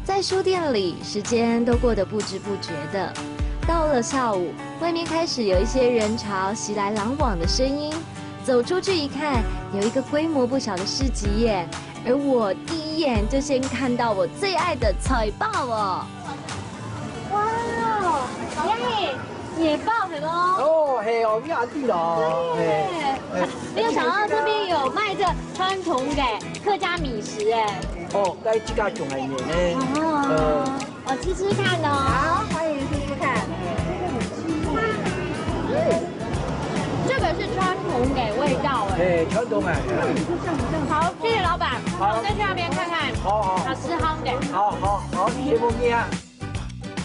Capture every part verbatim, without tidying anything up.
在书店里，时间都过得不知不觉的。到了下午，外面开始有一些人潮熙来攘往的声音。走出去一看，有一个规模不小的市集耶！而我第一眼就先看到我最爱的菜包哦。哇，耶，野豹係無？哦，係哦，你阿弟咯，係。没有想到这边有卖这传统的客家米食哎。哦，該自家种个呢。哦，我吃吃看哦。好，欢迎试试看。嗯，这个是传统的味道哎。哎，传统哎。好，谢谢老板，好，我再去那边看看。好好。好吃好的。好好好，谢谢你啊。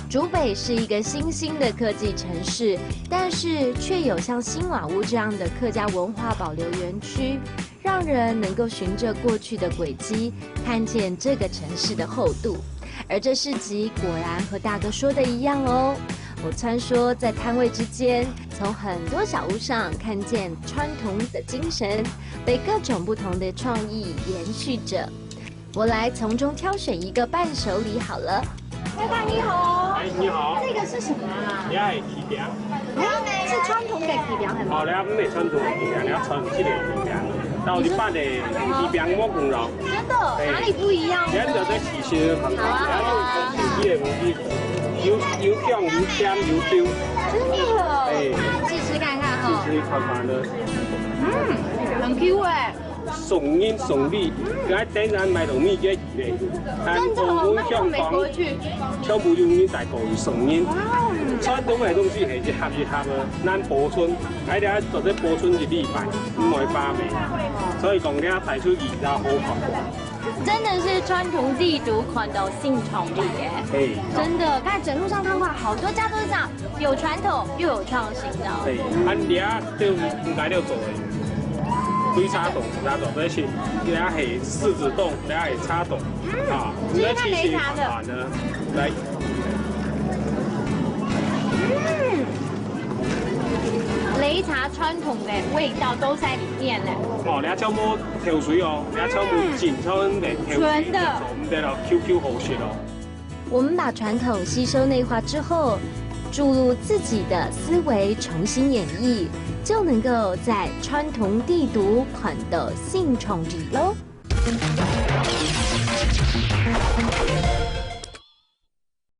竹北是一个新兴的科技城市，但是却有像新瓦屋这样的客家文化保留园区，让人能够循着过去的轨迹，看见这个城市的厚度。而这市集果然和大哥说的一样哦，我穿梭在摊位之间，从很多小屋上看见传统的精神，被各种不同的创意延续着。我来从中挑选一个伴手礼好了。老板你好。哎，你好。这个是什么啊？你好，柿饼。哎，是传统的柿饼，很好。好，你毋係传统个柿饼，你要传统个柿饼，到一般个柿饼無共樣。真的，哎，哪里不一样呢？你看这个皮心很好，好啊，然后用手机的东西，有有酱有甜有甜。真的哦。哎，试吃看看哈。试吃看看呢。嗯，很 Q 哎。 送人送禮，該等人買到物件咧，但真的哦，我们想讲，卖到美国去。全部用人在过去送人。哇。传统个东西系一盒一盒个，难保存，还得做得保存一礼拜，毋会发霉。所以讲，你要带出去，然后好看。真的是穿孔地图看到新创立耶。哎。真的，刚才整路上看过来，好多家都是这样，有传统又有创新的。哎，啊，你啊，就应该要做的。 水茶冻，水茶冻，这是，这系柿子冻，这系茶冻，嗯，啊，这是看擂茶的。这是看法呢，来。嗯，擂茶传统的味道都在里面了。哦，你要全部调水哦，你要全部进，全部调水，嗯，纯的。对了，Q Q 好食哦。 我们把传统吸收内化之后，注入自己的思维，重新演绎，就能够在传统地图看到新创意喽。